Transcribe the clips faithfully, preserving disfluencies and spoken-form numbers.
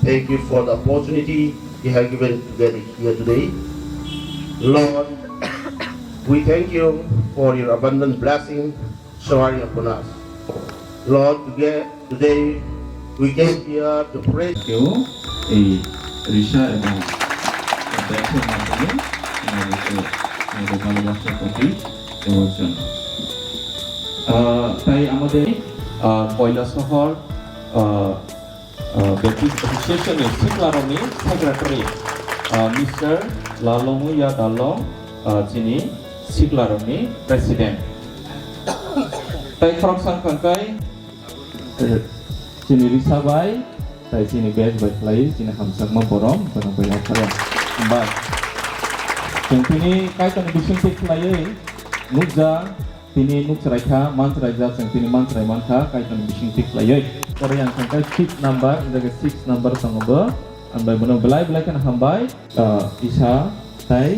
Thank you for the opportunity you have given to get here today. Lord, we thank you for your abundant blessing showering upon us. Lord, toge-, today we came here to pray. কেউ এই রিসা এবং ব্যাংকের মাধ্যমে আমাদেরকে আমাদের ভালোবাসার প্রতি দেওয়ার জন্য। আহ, তাই আমাদের, আহ, কৈলাসহর, আহ, আহ, Baptist Association ni Siklarokni Secretary, ah, Mister Lalongya Dalong, ah, chini Siklarokni President. Tai khoroksa wngkha khe, eh, chini Risa bai, tai chini bag bai khlai, chini hamjakma borom, borom bai yapharo. Hambai. Chwng tini Kaitorni bisingtwi khlaiwi nukjak, tini nuk chwraikha, man chwraijak, chwng tini man chwrai mankha, Kaitorni bisingtwi khlaiwi. Pore yang thangkha six number, jaga six number tongo bo. Ang bai bono belai belai kheno hambai. Ah, Isa tai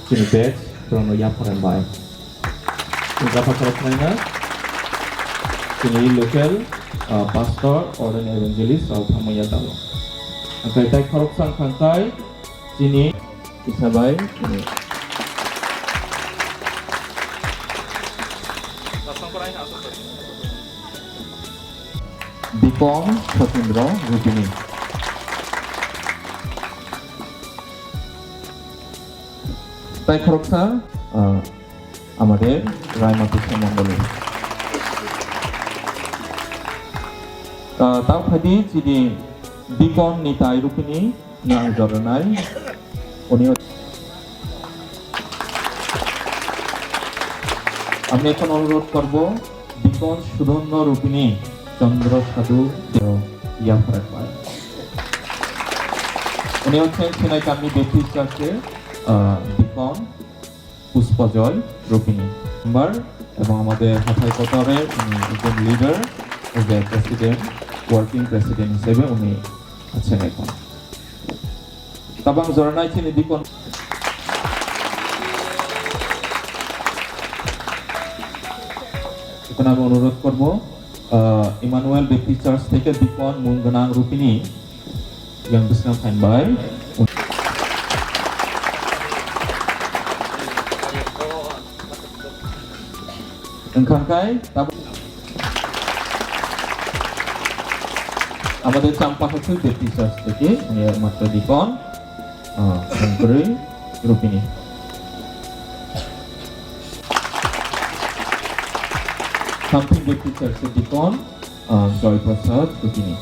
chini batch, borokno yaphar hambai. Chini japhar khorok khnaina, chini local, ah, pastor, ordained evangelist, rok thangmaya talo. Angkai tai khoroksa wngkha angkai, chini Isa bai, chini Dikon Sotindro Rupini. Tai khoroksa, ah, amader Raimati Mongoli. Ah, tao phadi chini Dikon Nitai Rupini. Nang joranai, uni আমি এখন অনুরোধ করব, ডিকন সুধন্য রূপিণী চন্দ্র সাধু দেব ইয়াফরাত পায়। উনি হচ্ছেন সেনাই কামনি ব্যাপটিস্ট চার্চের, আহ, ডিকন। পুষ্পজয় রুপিনী মেম্বার এবং আমাদের হাথাই কোতোয়ালের উনি একজন leader, as a president, working president হিসেবে উনি আছেন এখন। Tabang joranai chini dikon. এখন আমি অনুরোধ করব, আহ, ইমানুয়েল ব্যাপটিস্ট চার্চ থেকে ডিকন মুঙ্গনাং রুপিনী yang bwskang phaimbai. Wngkhankhe tabuk আমাদের চাম্পাহাটি ব্যাপটিস্ট চার্চ থেকে, উনি একমাত্র ডিকন, আহ, শঙ্করী রুপিনী। সামথিং ব্যাপটিস্ট চার্চের ডিকন, আহ, জয়প্রসাদ রুপিনী।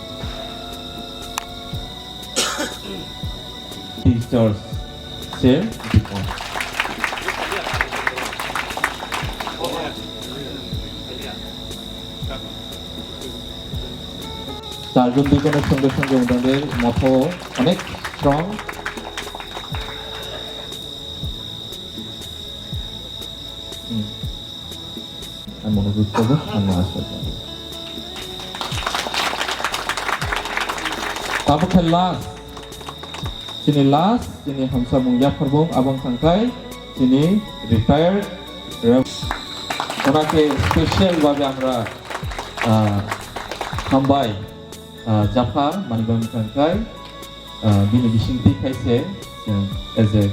টিচার্স সে ডিকন। চারজন ডিকনের সঙ্গে সঙ্গে ওনাদের মতো অনেক স্ট্রং। হুম। Ang mono group ko bo, ang mga asal ko. Tabuk khe last. Chini last, chini hamsa mung yaphar bung abang thangkai, chini retired Rev. Onake special babe amra, ah, hambai, ah, japhar, mani bang thangkai, ah, bini bising tikhaise, as a